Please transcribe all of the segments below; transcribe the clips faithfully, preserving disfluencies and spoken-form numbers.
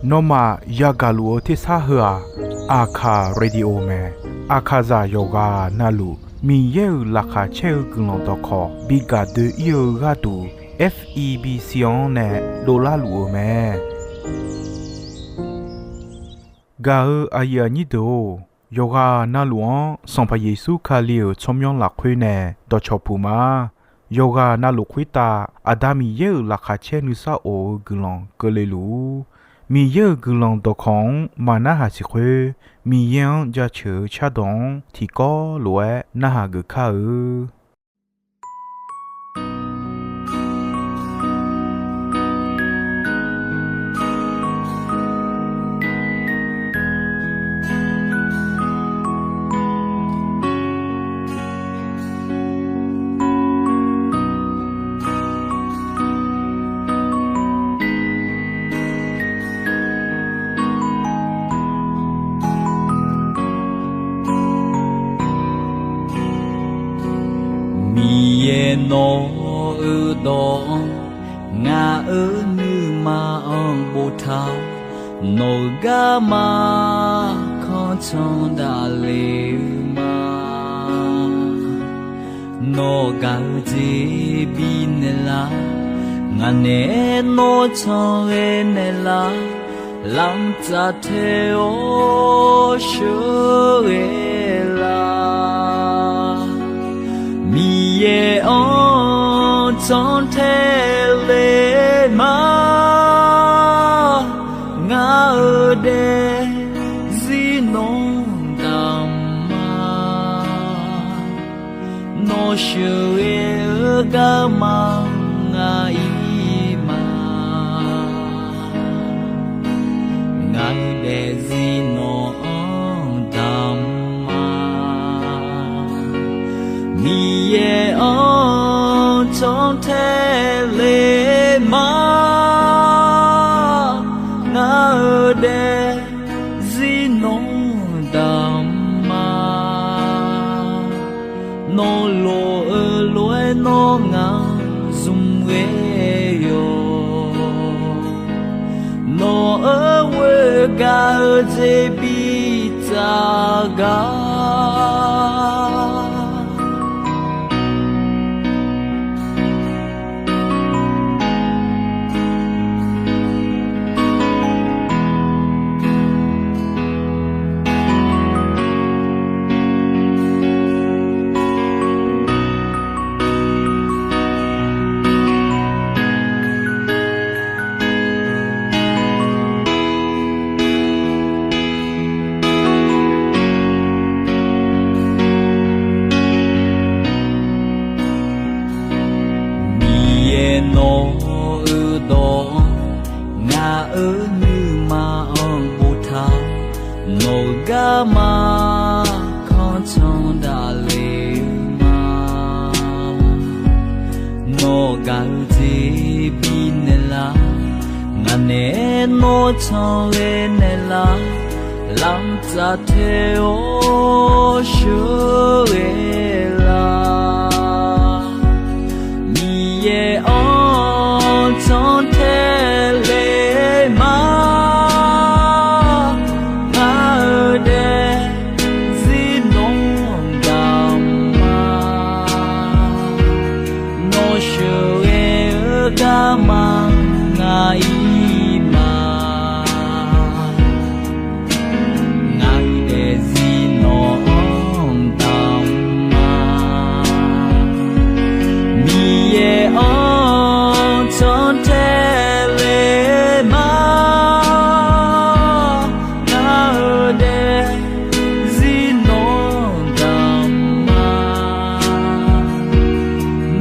Nawmaf yagaq luf-eu tersar heu-aq, Aqkaq Radio mae. Aqkaqzaq yawqghaq navluf Miqyaer-euq laqkhaq caer-eu guiqlanq dawqkawq bi gaq doe-ir-eu gharduq, F E B C-anr nae dovlar luf-eu mae. Gaq-eu aqyuif aqnyir deuq-or, yawqghaq navluf-anr Sanqpaq Yeqsur Kali-euq tsawrmyanr lafkhoer nae dawqcawq puq ma. Yawqghaq navluf khoertav Aqda Miqyaer-euq laqkhaq caer nuisar of-eu guiqlanq keuvle luf-ur. Miqyaer-euq guiqlanq dawqkawq-anr maqnarhaq siq khoer, Miqyaer-anr jaceuq-eu cardawq-anr tiqkawv lof-aer narhaq geuf kar-eu. Miqyaer, nawq-euq dawq-anr ngaq-euq nuima-anr boftaq-awr, nawq-euq garma kanr can daqle-eu ma. Nawq gaq-eu jeq bifnaeq lar, ngaq naeq-aer nawr can ghae naeq lar, lamq tsaf tae-awr sheuqghae lar. Miqyaer-anr can tae le ma, ngaq-euq daefzir nawr damq ma. Nawr sheuqghae-eu garma ngaq-ir ma. Ngaq-euq daefzir nawq-anr damq ma. Miqyaer-anr can tae le ma, ngaq-euq daefzir nawr damq ma. Nawr loq-eu lof-aer nawr ngaq zmq ghae yawq. Nawq-euq ghoer gaq-eu jeq bitsaf gar. Miqyaer, nawq-euq dawq-anr ngaq-euq nuima-anr boftaq, nawq-euq garma kanr can daqle-eu ma. Nawq gaq-eu jeq bifnaeq lar, ngaq naeq-aer nawr can ghae naeq lar, lamq tsaf tae-awr sheuqghae lar. Miqyaer-anr can tae le ma, ngaq-euq daefzir nawr damq ma. Nawr sheuqghae-eu garma ngaq-ir ma. Ngaq-euq daefzir nawq-anr damq ma. Miqyaer-anr can tae le ma, ngaq-euq daefzir nawr damq ma.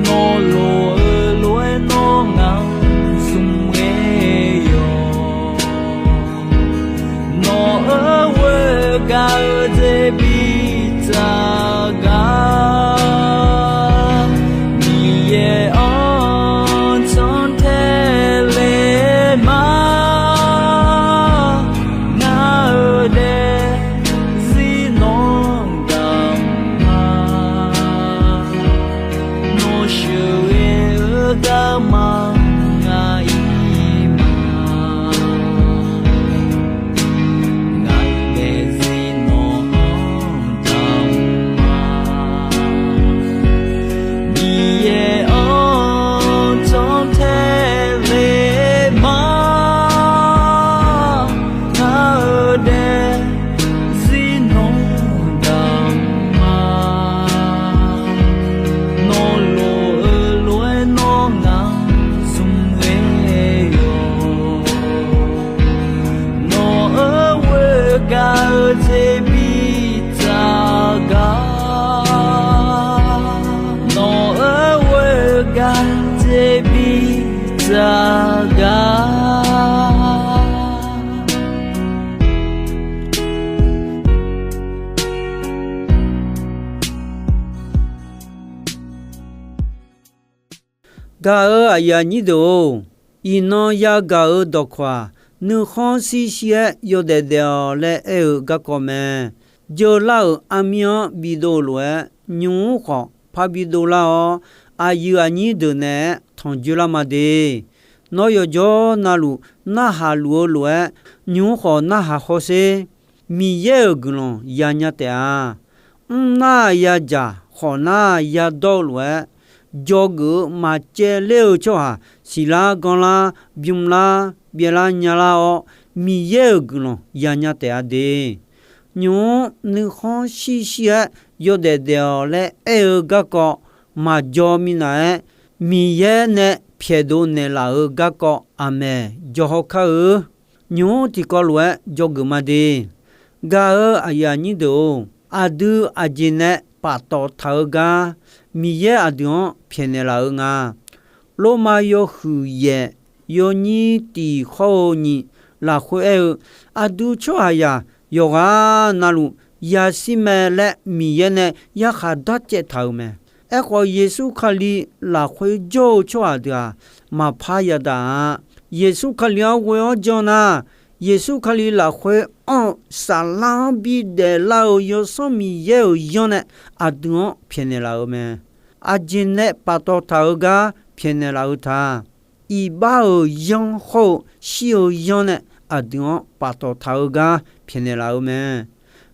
Nawr loq-eu lof-aer nawr ngaq zmq ghae yawq. Nawq-euq ghoer gaq-eu jeq bitsaf gar. Miqyaer-anr can tae Gaq-euq aqyuif aqnyir deuq-or, iqnan yagaq-euq dawqkawq-aq, nuikhanr shirshir-aer yawdaef daef-awq laer aer-eu garkawv mae. Jeular-euq armir-anr bidov lof-aer, nymq-mr khawf parbi dovlar-awr, aqyuif aqnyir deuq naeq-aer tanqjoe lar ma de. Nawr yawqjawr navluf narhaq luf-eu lof-aer, nymq-mr khawf narhaq hawsher. Miqyaer-euq guiqlanq yanya taef-a. Mrnar yadzaq, khawfnar yadawr-eu lof-aer, dzawgeuf-eu maqcaevler-eu tsawrhaq siqlar ganrlar bymrlar byaevlar nyalar-awr, Miqyaer-euq guiqlanq yanya taef-a de. Nymq-mr nuikhanr shirshir-aer yawdaef daef-awq laer aer-eu garkawv maqjaw minav-aer, Miqyaer nae pyaeqdov naeqlaf-euq garkawv aqmaeq jawr hawkar-eu. Nymq-mr tiqkawv lof-aer dzawgeuf ma de. Gaq-euq aqyuif aqnyir deuq-or, aqdui aqjeq nae paftawf taq-eu gar Miqyaer aqdui-anr pyaeqnaeq laf-eu nga. Lormav yawhuiq yaef yawnyir tiq hawr-eu nyiq lafkhoer aer-eu, aqdui tsawrhaqzaq yawqghaq navluf yashir mae laer Miqyaer nae yarkhaq darcaev taq-euq mae. Aerkhawf, Yeqsur Kali lafkhoer jawr-eu tsawrhaq deuq-aq, maqpar yadaq-a. Yeqsur Kali-anr ghoe-awr jan nar, Yeqsur Kali lafkhoer anr-eu saflar-anr bidaef lar-eu Yawsanr Miqyaer-euq yanr nae aqdui-anr pyaeqnaeq laf-eu mae. Aqjeq nae paftawf taq-eu gar pyaeqnaeq laf-eu ta. Iqbax-euq yanr hawr-eu shir-eu yanr nae aqdui-anr paftawf taq-eu gar pyaeqnaeq laf-eu mae.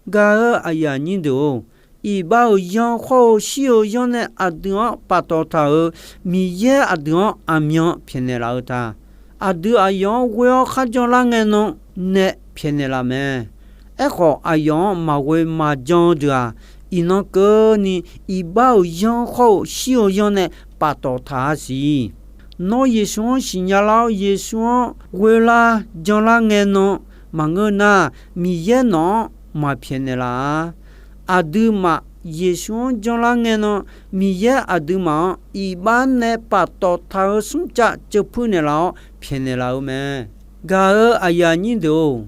Gaq-euq aqyuif aqnyir deuq-or, iqbax-euq yanr hawr-eu shir-eu yanr nae aqdui-anr paftawf taq-euq Miqyaer aqdui-anr aqmyan pyaeqnaeq laf-eu ta. Aqdui aqyawf-anr ghoe-awr kharjan lar ngae nan nae pyaeqnaeq laf mae. Aerkhawf, aqyawf-anr maqghoe maqjan-eu deuq-aq, iqnan keuvni iqbax-euq yanr hawr-eu shir-eu yanr nae paftawf taq-a siq. Nawr Yeqsur-anr siqnya lar-awr, Yeqsur-anr ghoe lar jan lar ngae nan maqngeur nar, Miqyaer nawq-anr maqpyaeqnaeq laf-a. Aqduimaf Yeqsur-anr jan lar ngae nan, Miqyaer aqduimaf-anr iqbax nae paftawf taq-eu smrcav ceuv puir naeqlaf-awr pyaeqnaeq laf-eu mae. Gaq-euq aqyuif aqnyir deuq-or,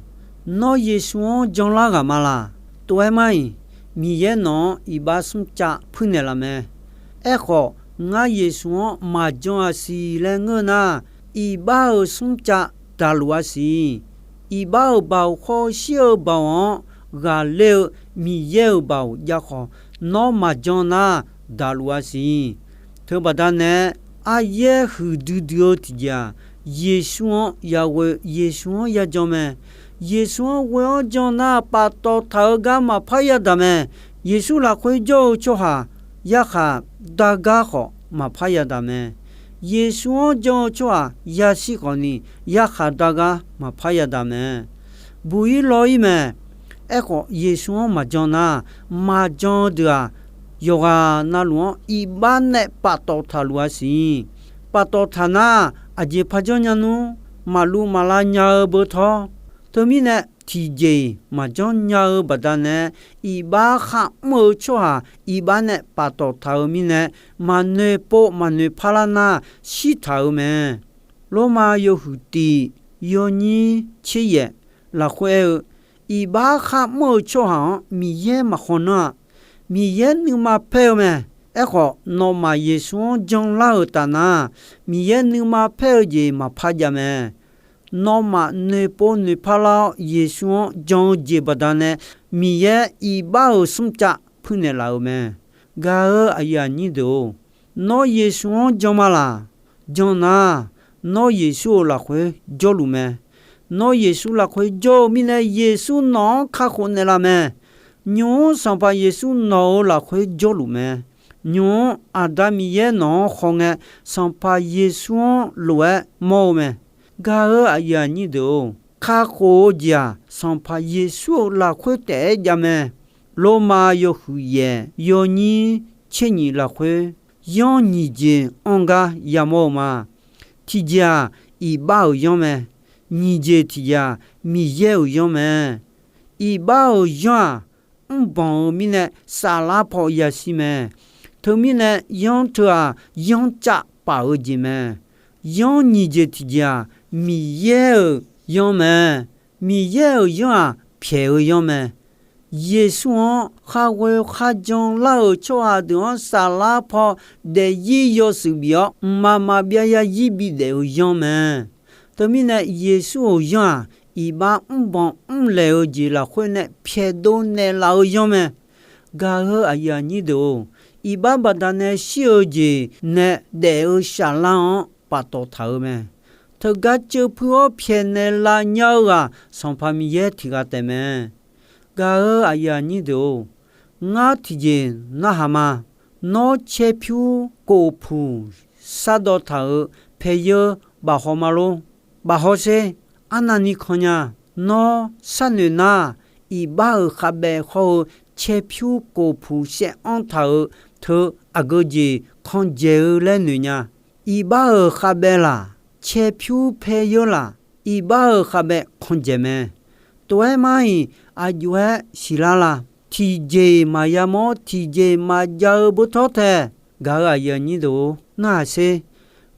nawr Yeqsur-anr jan lar ghaq ma laq? Tov-aer mar-iq, Miqyaer nawq-anr iqbax smrcav puir naeqlaf mae. Aerkhawf, ngar Yeqsur-anr maqjan-a siq laer ngeur nar, iqbax-euq smrcav daqluf-a siq. Iqbax-euq baoq khawf, shir-eu baoq-anr ghaqler-eu Miqyaer-euq baoq jav khawf, nawr maqjan nar daqluf-a siq. Teubaqda nae, aryaer huiqdui dui-eu tiqjeq-aq, Yeqsur-anr yaghoe, Yeqsur-anr yajan mae. Yeqsur-anr ghoe-awr jan nar, paftawf taq-eu gar maqpar yadaq mae. Yeqsur lafkhoer jawr-eu tsawrhaq yarkhaq dar gar khawf maqpar yadaq mae. Yeqsur-anr jan-eu tsawrhaq yashir khawfni yarkhaq dar gar maqpar yadaq mae. Buq-ir law-ir mae. Aerkhawf, Yeqsur-anr maqjan nar, maqjan-eu deuq-aq, yawqghaq navluf-anr iqbax nae paftawf taqluf-a siq. Paftawf taq nar, aqjeq parjanr nya nmr, maqluv maqlav nya-eu beu tawr. Teumirnae, tiqjeq-iq maqjanr nya-eu baqdanae, iqbax kharmr-eu tsawrhaq iqbax nae paftawf taq-eu mirnae, maqnoeq pov maqnoeq parlar nar, shirtaq-euq mae. Lormav yawhuiq tiq yawnyir tser yaef lafkhoer aer-eu, iqbax kharmr-eu tsawrhaq-anr Miqyaer maqkhaw nanr-a. Miqyaer nuima paer-eu mae. Aerkhawf, nawmaf Yeqsur-anr janlar-euq taf nar, Miqyaer nuima paer-eu jeq maqpar jav mae. Nawmaf noeqpov noeqpar lar-awr Yeqsur-anr jan-eu jeq baqdanae, Miqyaer iqbax-euq smrcav puirnaeq laf-euq mae. Gaq-euq aqyuif aqnyir deuq-or, nawr Yeqsur-anr jan ma laq? Jan nar, nawr Yeqsur-euq lafkhoer jawrluf mae. Nawr Yeqsur lafkhoer jawr-eu mirnae, Yeqsur nawq-anr kakhof naeqlaf mae. Nymq-mr Sanqpaq Yeqsur nawq-euq lafkhoer jawrluf mae. Nymq-mr Aqda Miqyaer nawq-anr khawngae, Sanqpaq Yeqsur-anr lof-aer mawr-eu mae. Gaq-euq aqyuif aqnyir deuq-or, kakhof-eu jeq-aq, Sanqpaq Yeqsur-euq lafkhoer taef-aer jav mae. Lormav yawhuiq yaef yawnyir tser nyiq lafkhoer, yanr nyiq jeq anr gar yamawr-eu ma. Tiqjeq-aq, iqbax-euq yanr mae. Nyiq jeq tiqjeq-aq, Miqyaer-euq yanr mae. Iqbax-euq yanr-aq, mrbanq-euq mirnae saflar paw yashir mae. Teumirnae, yanr teu-aq, yanrcav paf-eu jeq mae. Yanr nyiq jeq tiqjeq-aq, Miqyaer-euq yanr mae. Miqyaer-euq yanr-aq, pyaeq-eu yanr mae. Yeqsur-anr khar ghoe khar jan lar-euq tsawrhaq deuq-anr saflar paw daefzir yawshuif bif-awr, mqmaq maqbyav yarzir bidaef-eu yanr mae. Teumirnae, Yeqsur-euq yanr-aq, iqbax mrbanq mrlaeq-eu jeq lafkhoer nae pyaeqdov naeqlaf-eu yanr mae. Gaq-eu aqyuif aqnyir deuq-or, iqbax baqdanae shir-eu jeq nae daef-eu saflar-anr paftawf taq-eu mae. Teugar ceuv puir-awr pyaeqnaeq laf nya-eu ghaq, Sanqpaq Miqyaer tiq ghaq taef mae. Gaq-eu aqyuif aqnyir deuq-or, ngar tiqjeq narhaq ma. Nawr caerpyur kof puq shardawv taq-euq paeyeur bafhaw ma lor. Bafhaw sher. Arnavni kan nya. Nawr sharnoeq nar, iqbax-euq khavbaev hawr-eu caerpyur kof puq shaev-anr taq-euq teu aqgeu jeq kan dzaeq-eu laer noeq nya. Iqbax-euq khavbaev laq, caerpyur paeyeur laq, iqbax-euq khavbaev kan dzaeq mae. Tov-aer mar-iq, aqjox-aer siqlar la? Tiqjeq maqya mawr tiqjeq maqjav-eu beurtawr tae. Gaq-eu aqyuif aqnyir deuq-or, narhaq sher.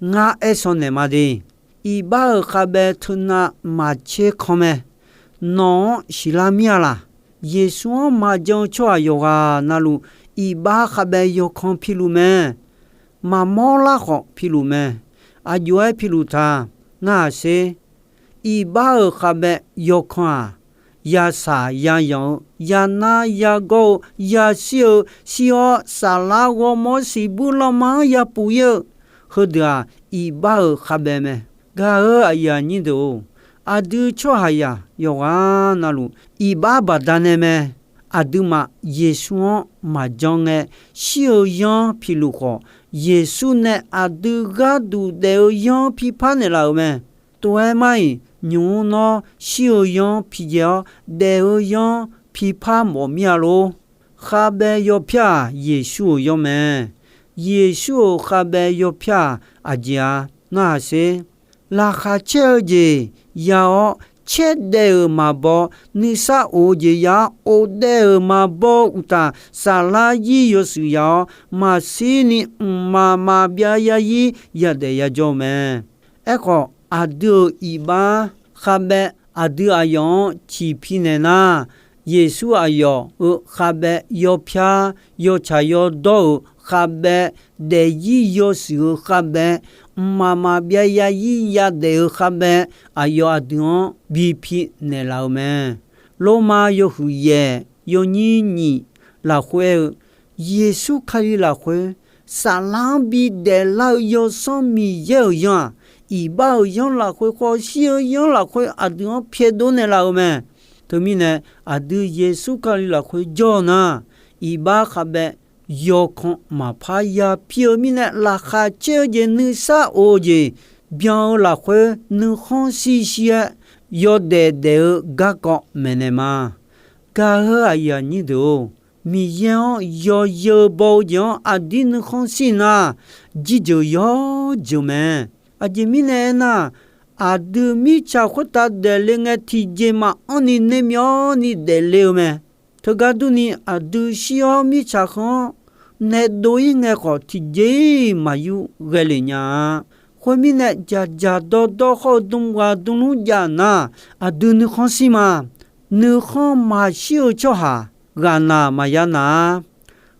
Ngar aer shaw naeq ma de. Iqbax-euq khavbaev teunav maqtser kan mae. Nawq-anr siqlar mir-a laq? Yeqsur-anr maqjan-eu tsawrhaq yawqghaq navluf, iqbax khavbaev yawkan piluf mae. Maqmawr lar khawf piluf mae. Aqjox-aer piluf ta? Narhaq sher. Iqbax-euq khavbaev yawkan-aq, yasaq yayanq-eu, yanar yagawr-eu, yashir-eu, shir-awr saflar ghawrmawr siqbuir lanma-anr yapuf ir-eu, heudeuq-aq, iqbax-euq khavbaev mae. Gaq-eu aqyuif aqnyir deuq-or, aqdui tsawrhaqzaq yawqghaq navluf, iqbax baqdanae mae. Aqduimaf Yeqsur-anr maqjan ngae, shir-eu yanr piluf khawf, Yeqsur nae aqdui gharduq daef-eu yanr pipar naeqlaf-euq mae. Tov-aer mar-iq, nymq-mr nawr shir-eu yanr pijae-awr, daef-eu yanr pipar mawf mir-a lor. Khavbaev yawpyar-aq, Yeqsur-euq yawr mae. Yeqsur-euq khavbaev yawpyar-aq, aqjeq-a? Narhaq sher. Laqkhaq caer-eu jeq ya-awr, caerdaev-euq maqbaw, nuisar of-eu jeq ya-awr, ofdaev-euq maqbaw uqtaf, saflar zir yawshuif ya-awr, maqshir ni mqmaq maqbyav yarzir yadaef yajawr-eu mae. Aerkhawf, aqdui-euq iqbax khavbaev aqdui aqyawf-anr ciqpi naeq nar, Yeqsur aqyawf-euq khavbaev yawpyar, yawtsaq yawdawr-euq khavbaev, daefzir yawshuif-eu khavbaev, mqmaq maqbyav yarzir yadaef-eu khavbaev, aqyawf aqdui-anr bipi naeqlaf-eu mae. Lormav yawhuiq yaef yawnyir nyiq lafkhoer aer-eu, Yeqsur Kali lafkhoer, saflar-anr bidaef lar-eu Yawsanr Miqyaer-euq yanr-aq, iqbax-euq yanr lafkhoer khawf, shir-eu yanr lafkhoer aqdui-anr pyaeqdov naeqlaf-eu mae. Teumirnae, aqdui Yeqsur Kali lafkhoer jawr-eu nar, iqbax khavbaev yawkan maqpar yapir-eu mirnae, laqkhaq caer-eu jeq, nuisar of-eu jeq byan-eu lafkhoer nuikhanr shir shir-aer yawdaef daef-eu garkawv maeqnaeq ma. Gaq-eu aqyuif aqnyir deuq-or, Miqyaer-anr yawzeu baw-eu jeq-anr aqdir nuikhanr shir nar, jirjeuq yawjeuq mae. Aqjeq mirnae aernar, aqdui mirtsaq khoertav daefle ngae, tiqjeq maqanr ni naermyawr ni daefle-eu mae. Teugar durni, aqdui shir-awr mirtsaq heu-anr nae dov-ir ngae khawf, tiqjeq-iq maqyur ghae lef nya-a. Khoermirnae, dzaqdzaq dawrdawr hawr-eu dm ghaq dm lmr jav nar, aqdui nuikhanr shir ma. Nuikhanr maqshir-eu tsawrhaq ghaq naq maqya naq-a.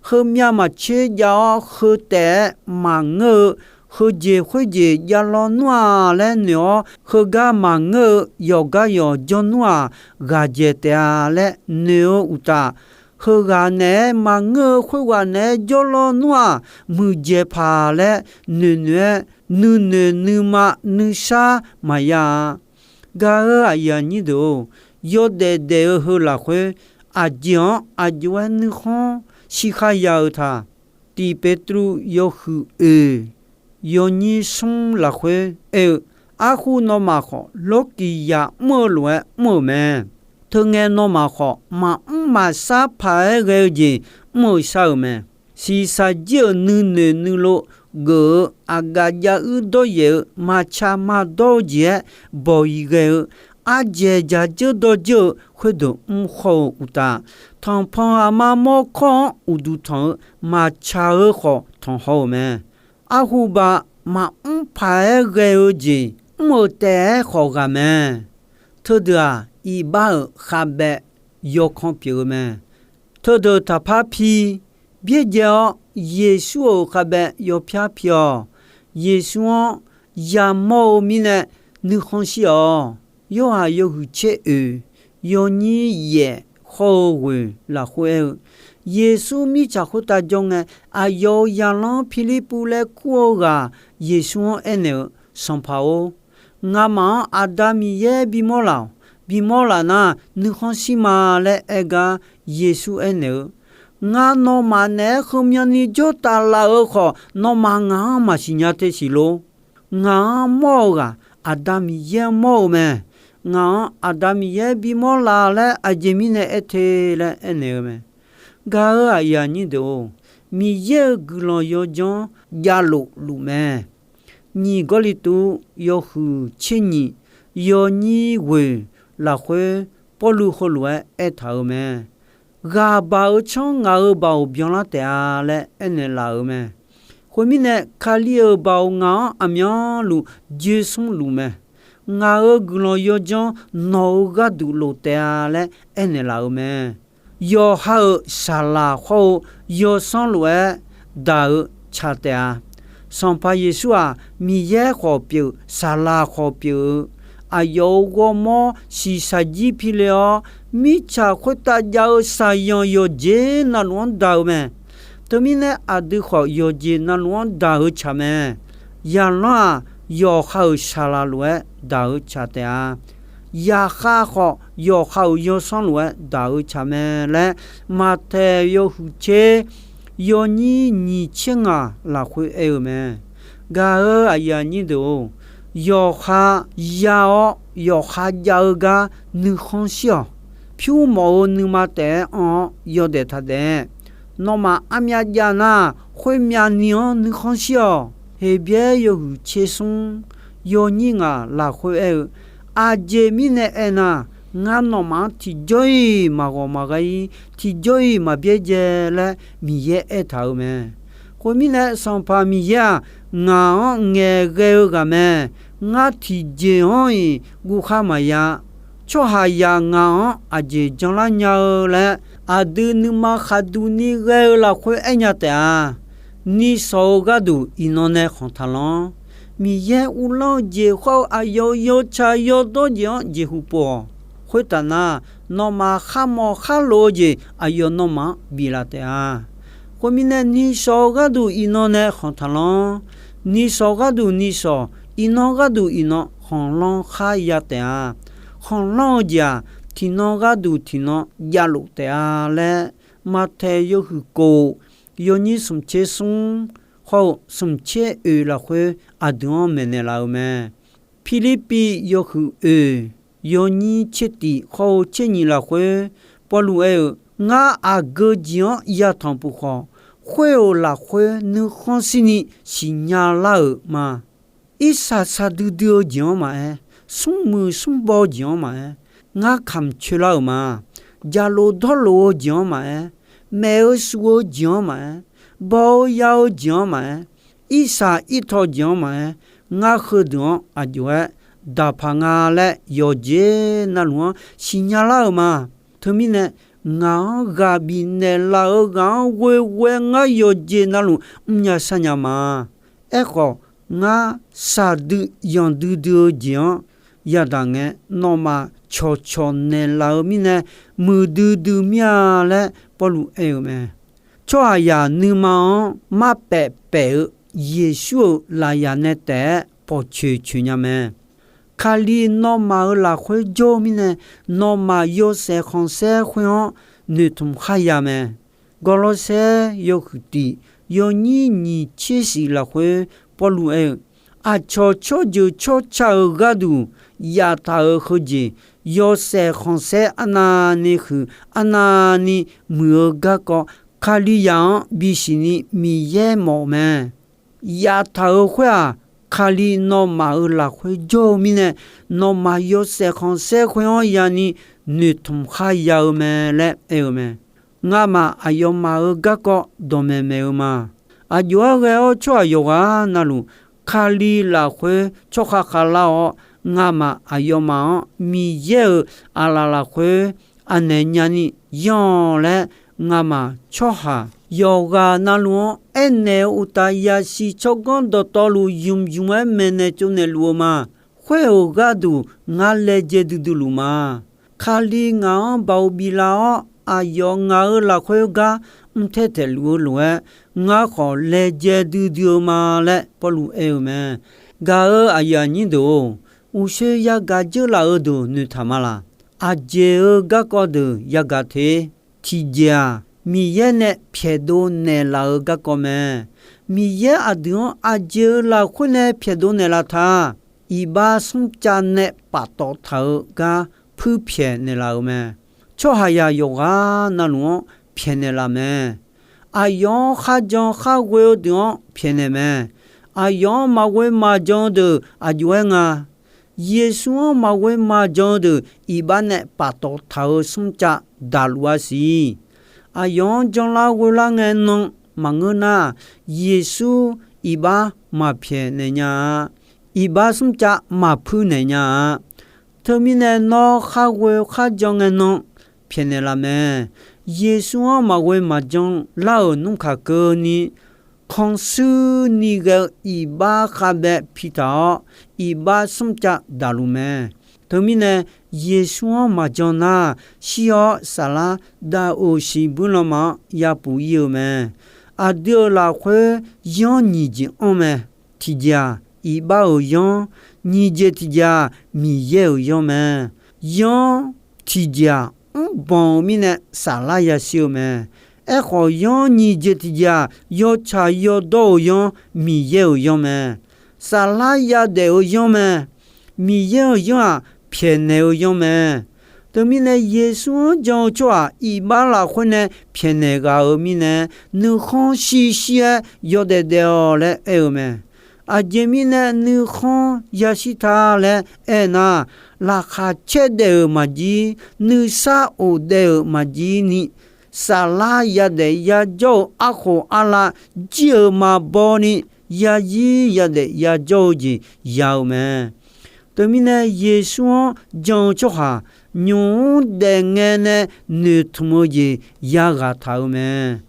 Heumyav maqtser jav-awr, heu taef-aer maqngeur-eu, heujeq khoerjeq jav lawnmr-aq laer noeq-awr, heugar maqngeur-eu, yawqgar yawq jawr nmr-aq, ghaqdzaeq taef-a laer noeq-eu uqtaf, heughaq naeq-aer maqngeur-eu, khoerghaq naeq-aer jawr lawnmr-aq, muiqdzaeq paq laer noeqnoeq-aer, nuinoeq nuima nuisar maqya-a. Gaq-eu aqyuif aqnyir deuq-or, yawdaef daef-eu heu lafkhoer, aqjeq-anr aqjox-aer nuikhanr siqkhaq ya-eu taq. Tiq Petruv yawhuiq oeq yawnyir smr lafkhoer aer-eu, arhu nawmaf khawf, lawrkiq yaq mr-eu lof-aer mr-euq mae. Teungae nawmaf khawf, maqmr maqshar paq-aer ghae-eu jeq mr-eu shar-euq mae. Shiqshaq jir-euq nuinoeq nuilov geuf-eu, aqgaf jav uir dawryaef-eu, maqtsaq maqdawr-eu jeq-aer bawq-iq ghae-eu, ardzaeq dzaq dzeur dawr dzeur-eu khoerdeuq mr khawr-eu uqtaf, tanqpanq aqma mawrkawr-anr uqduq tanq-eu maqtsaq-eu khawf tanq haw-euq mae. Arhuba maqmr paq-aer ghae-eu jeq mr-euq taef-aer khawf ghaq mae. Teudeuq-aq, iqbax-euq khavbaev yawkanr pyeuf-eu mae. Teudeuq taqpar pi byaerdzae-awr, Yeqsur-euq khavbaev yawpyar pi-awq. Yeqsur-anr yamawr-eu mirnae nuikhanr shir-awq. Yorhaq yawhuiq tser oeq, yawnyir yaef hawr-eu ghoeq lafkhoer aer-eu, Yeqsur mirtsaq khoertav jawr ngae, aqyawf-euq zaqlanr Pirlirpuv laer kur-eu ghaq Yeqsur-anr aernaeq-eu, Sanqpaq-or, ngamaf-anr Aqda Miqyaer bimawr laf-awq. Bimawr laf nar, nuikhanr shir ma laer aer gar, Yeqsur aernaeq-eu, Ngar nawmaf naeq-aer heumyanni jawr taf laf-eu khawf, nawmaf ngaq-anr maqsiq nya te siq lor. Ngaq-anr mawr-eu ghaq Aqda Miqyaer-anr mawr-eu mae. Ngaq-anr Aqda Miqyaer bimawr laf laer aqjeq mirnae aer te laer aernaeq-eu mae. Gaq-euq aqyuif aqnyir deuq-or, Miqyaer-euq guiqlanq yawdzanr javlof luf mae. Nyiq Gawrliqtu yawhuiq tser nyiq, yawnyir ghoeq lafkhoer Pawrluv heulof-aer aertaq-euq mae. Ghaq baq-eu tsanr ngaq-euq baoq byanlar taef-a laer aernaeq laf-euq mae. Khoermirnae, Kali-euq baoq ngaq-anr aqmyanluf dzoersmr luf mae. Ngaq-euq guiqlanq yawdzanr nawq-euq gharduq lof taef-a laer aernaeq laf-euq mae. Yawqha-euq saqlaq hawr-eu yawsanr lof-aer daq-eu tsaq taef-a. Sanqpaq Yeqsur-aq, Miqyaer khawf pyeuf, saqlaq khawf pyeuf-eu, aqyawf-euq ghawrmawr shiqshaq jir pile-awr, mirtsaq khoertav jav-eu shaqzanq yawqjeq navluf-anr daq-eu mae. Teumirnae, aqdui khawf yawqjeq navluf-anr daq-eu tsaq mae. Zaqlanr-aq, yawqha-euq saqlaq lof-aer daq-eu tsaq taef-a. Yaqkhav khawf, yawqha-euq yawsanr lof-aer daq-eu tsaq mae laer, Maqtaeq yawhuiq tser yawnyir nyiq tser ngaq lafkhoer aer-eu mae. Gaq-euq aqyuif aqnyir deuq-or, yawqha ya-awr yawqha jav-eu gar nuikhanr shir-awq. Pyur mawf-eu nuima taef-aer anr-awr yawdaef taq daef. Nawmaf armyav jav nar, khoermyav ni-anr nuikhanr shir-awq. Heqbyaer yawhuiq tser smr yawnyir ngaq lafkhoer aer-eu, Aqjeq mirnae aernar, ngar nawmaf-anr tiqjawr-iq maqghawq maqghae-ir, tiqjawr-iq maqbyaerdzae laer Miqyaer aertaq-euq mae. Khoermirnae, Sanqpaq Miqyaer-aq, ngaq-anr ngaeqghae-eu ghaq mae. Ngar tiqjeq-anr-iq guvkhar maqya. Tsawrhaqzaq ngaq-anr aqjeq janlar nya-eu laer, aqdui nuima khaqduq ni ghae-eu lafkhoer aernya taef-a. Nishawq-eu gharduq iqnan nae khanq taqlanr. Miqyaer uvlanr-eu jeq hawr-eu aqyawf-euq yawtsaq yawdawr jeq-anr jeqhu pov-awq. Khoertaf nar, nawmaf kharmawf kharlof-eu jeq aqyawf nawmaf-anr biflaf taef-a. Khoermirnae, nishawq-eu gharduq iqnan nae khanq taqlanr. Nishawq gharduq nishawq, iqnan gharduq iqnan khanqlanr kharya taef-a. Khanqlanr-eu jeq-aq, tiqnan gharduq tiqnan javlof taef-a laer, Maqtaeq yawhuiq kof, yawnyir smq tser smr hawr-eu smq tser oeq lafkhoer aqdui-anr maeqnaeq laf-eu mae. Pirlirpiv yawhuiq oeq, yawnyir tser tiq hawr-eu tser nyiq lafkhoer Pawrluv aer-eu, Ngar aqgeu jeq-anr yatanq puq khawf, khoer-euq lafkhoer nuikhanr shirni siqnya lar-euq ma. Irsaq saqdui dui-eu jeq-anr maqaer, smrmuiq smrbaw-eu jeq-anr maqaer, ngar kamq coelar-euq ma. Jaqlof dawrlof-eu jeq-anr maqaer, maef-eu suf-eu jeq-anr maqaer, baw-eu ya-eu jeq-anr maqaer, irsaq irtaw jeq-anr maqaer, ngar heudeuq-anr aqjox-aer daqpaq nga laer yawqjeq navluf-anr siqnya lar-euq ma. Teumirnae, ngaq-anr ghaq bifnaeq laf-eu ghaq-anr ghoeghoe ngar yawqjeq navluf mrnya sharnya ma. Aerkhawf, ngar saqdui yanqdui dui-eu jeq-anr yadaq ngae, nawmaf cawqcawq naeqlaf-eu mirnae, muiqdui dui mir-a laer Pawrluv aer-eu mae. Tsawrhaqzaq nuima-anr marpaef paef-eu Yeqsur-euq lafyaq nae taef-aer pawqcoeq coeq nya mae. Kali nawmaf-euq lafkhoer jawr-eu mirnae, nawmaf yawshaef khanqsaer khoer-anr noeqtmq kharya mae. Gawrlawrsaer yawhuiq tiq, yawnyir nyiq tser shif lafkhoer Pawrluv aer-eu, aqcawq tsawrjeuq tsawrca-euq gharduq yaftaq-euq heujeq, yawshaef khanqsaer arnavni huiq arnavni muiq-eu garkawv, Kalizaq-anr bisiqni Miqyaer mawf mae. Yaftaq-euq khoer-aq, Kali nawmaf-euq lafkhoer jawr-eu mirnae, nawmaf yawshaef khanqsaer khoer-anr yani noeqtmq kharya-eu mae laer aer-eu mae. Ngamaf aqyawfmaf-euq garkawv dawqmaeq maeq-eu ma. Aqjox-aer ghae-awr tsawrhaq yawqghaq navluf, Kali lafkhoer tsawrkhav khavlar-awr, ngamaf aqyawfmaf-anr Miqyaer-euq aqlaf lafkhoer anaeq nyani yanr-awq laer, ngamaf tsawrhaq yawqghaq navluf-anr aernaeq-eu uqtaf, yasiq tsawrganr dawqtawvluf ymq ymq-aer maeqnaeq tsovnaeq luf-eu ma. Khoer-euq gharduq ngar laejae duidui luf ma. Kali ngaq-anr baoq biflaf-awr, aqyawf ngaq-euq lafkhoer gar mr taer taeq luf-eu lof-aer, ngar khawf laejae duidui-eu ma laer Pawrluv aer-eu mae. Gaq-euq aqyuif aqnyir deuq-or, uqshoe yagaq dzeurlaf-eu deuq noeqtaq ma laq? Aqjeq-euq garkawv deuq yagaq te. Tiqjeq-aq, Miqyaer nae pyaeqdov naeqlaf-eu garkawv mae. Miqyaer aqdui-anr aqjeq-euq lafkhoer nae pyaeqdov naeqlaf ta. Iqbax smrcav nae paftawf taq-eu gar puirpyaeq naeqlaf-euq mae. Tsawrhaqzaq yawqghaq navluf-anr pyaeqnaeq laf mae. Aqyawf-anr kharjan kharghoe-eu deuq-anr pyaeqnaeq mae. Aqyawf-anr maqghoe maqjan-eu deuq aqjox-aer nga. Yeqsur-anr maqghoe maqjan-eu deuq iqbax nae paftawf taq-eu smrcav daqluf-a siq. Aqyawf-anr janlar ghoelar ngae nan maqngeur nar, Yeqsur iqbax maqpyaeqnaeq nya-a. Iqbax smrcav maqpuir naeq nya-a. Teumirnae nawr kharghoe kharjan ngae nan pyaeqnaeq laf mae. Yeqsur-anr maqghoe maqjan lar-euq nmr kaq keuvni, khanqsuir ni ghae-eu iqbax khavbaev pitaq-awr, iqbax smrcav daqluf mae. Teumirnae, Yeqsur-anr maqjan nar, shir-awr saflar dav-euq shiqbuir lanma-anr yapuq ir-eu mae. Aqdui-euq lafkhoer yanr nyiq jeq anr mae. Tiqjeq-aq, iqbax-euq yanr, nyiq jeq tiqjeq-aq, Miqyaer-euq yanr mae. Yanr tiqjeq-aq, mrbanq-euq mirnae saflar yashir-eu mae. Aerkhawf, yanr nyiq jeq tiqjeq-aq, yawtsaq yawdawr-euq yanr, Miqyaer-euq yanr mae. Saflar yadaef-eu yanr mae. Miqyaer-euq yanr-aq, pyaeqnaeq-eu yanr mae. Teumirnae, Yeqsur-anr jan-eu tsawrhaq iqbax lafkhoer nae pyaeqnaeq ghaq-euq mirnae, nuikhanr shirshir-aer yawdaef daef-awq laer aer-eu mae. Aqjeq mirnae nuikhanr yashir ta laer aernar, laqkhaq caer daef-euq maqjir, nuisar of daef-euq maqjir ni, saflar yadaef yajawr-eu arkhof arlav jir-euq maqbaw ni, yazir yadaef yajawr-eu jeq ya-eu mae. Teumirnae, Yeqsur-anr jan-eu tsawrhaq nymq mr daef ngae nae noeqtmq-eu jeq yaghaq taq-eu mae.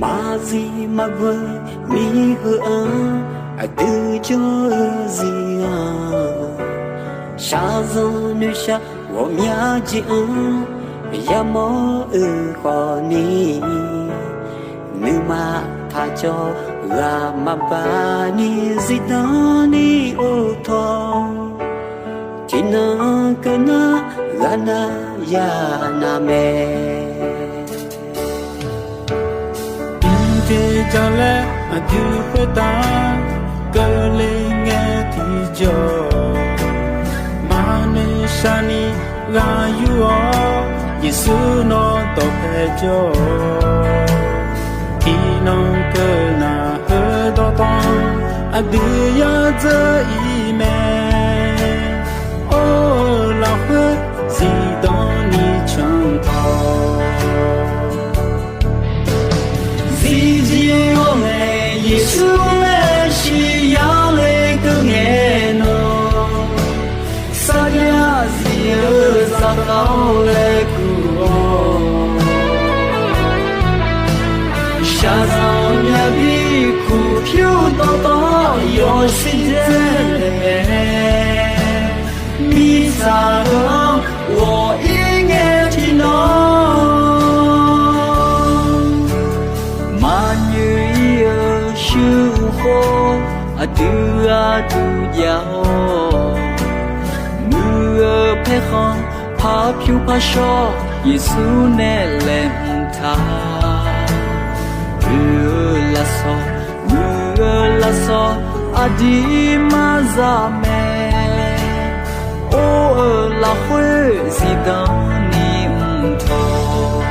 Maqzif maqgeu miqheu-anr, aqdui jawr-eu zir-anr, shaqzanq noeqshaq ghawqmya jeq-anr, yamawr-eu khawfni, nuima taqcawv ghaq maqbaq ni zifdan ni or tawq. Tiqnan keuv nar ghaq nar ya nar mae. Tiqjeq jalaer aqdui khoertav keuvle ngae tiqjawr, maqnoeq shaqni ghaq yur-awr, Yeqsur nawr dawqpae jawr-awq. Tiqnan keuv nar heudawq tawq aqdui yadzeur ir mae. Or-eu lafkhoer zifdan ni can tawq. Zifjir-awr nae Yeqsur laer shir yar le keuv ngae nan, sarjax zif-eu zaqkhav-awr laer kur-awr, shaqzanq myav bi kur pyur dawqtawv yawshuif dzae mae. Mirtsaq heu-anr ghawq ir ngae tiqnan, maqnyoeq ir-eu shuir khoer aqdui gharduq jav-awr, muiq-eu paerkhanq par pyur par shawr Yeqsur nae laeqhmq taq. Oe-eu lafsawq, muiq-eu lafsawq aqdui maqzaq mae. Or-eu lafkhoer zifdan ni mq tawq.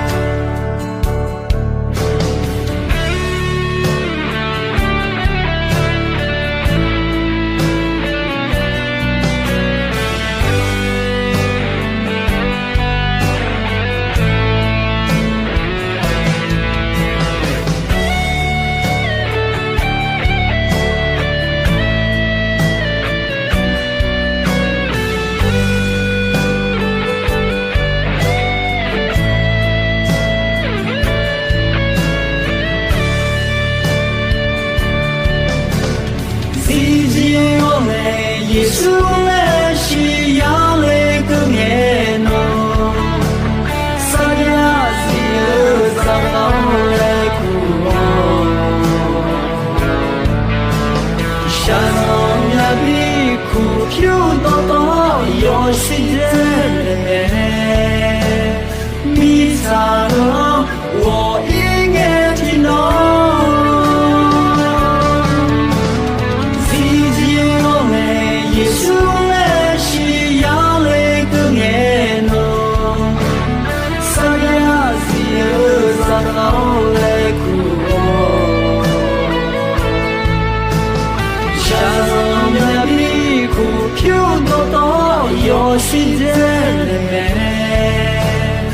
Tiqjeq laer mae,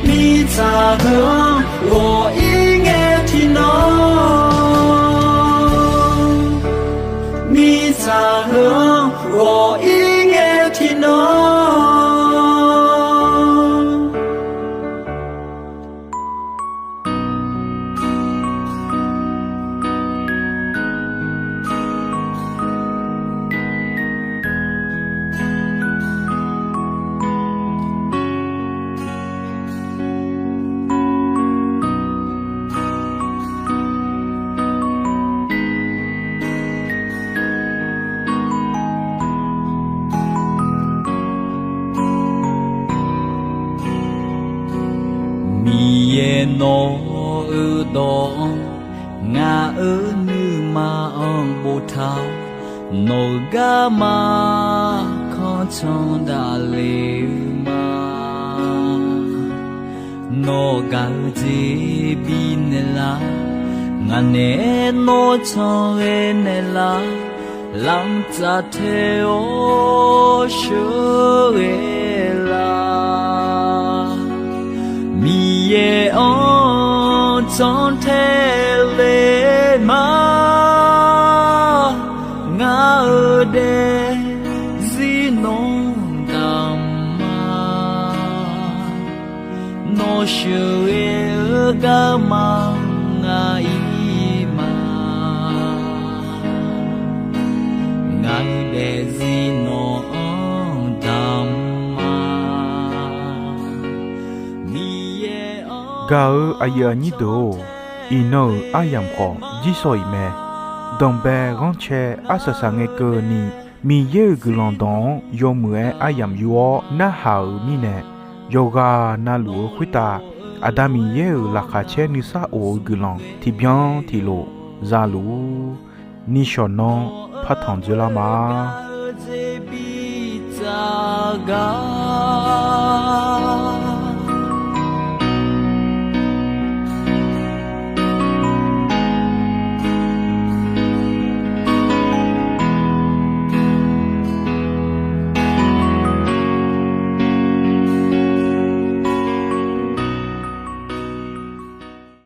mirtsaq heu-anr ghawq-ir ngae tiqnan. Mirtsaq heu-anr ghawq-ir ngae tiqnan. Miqyaer, nawq-euq dawq-anr ngaq-euq nuima-anr boftaq-awr, nawq-euq garma kanrcan daqle-eu ma. Nawr gaq-eu jeq bifnaeq lar, ngaq naeq-aer nawr canqghae naeqlar, lamq tsaf tae-awr sheuqghae lar. Miqyaer-anr janr tae le ma. Ngar-eu daefzir nawr damq ma. Nawr sheuqghae-eu garma ngaq-ir ma. Ngaq-eu daefzir nawq-anr damq ma. Gaq-eu aqyuif aqnyir deuq-or, iqnan-euq aryamq khawf jirsawq iq mae. Danqbae ghanrcae arsaq saqngae keuvni, Miqyaer-euq guiqlanq dawq-anr yawmuiq-aer aryamq yur-awr narhaq-euq mirnae, yawqghaq navluf-eu khoertav Aqda Miqyaer-euq laqkhaq caer nuisar of-eu guiqlanq tiqbyan tiqlof za luf-ur. Nishawq nanr partanq dzoerlar ma.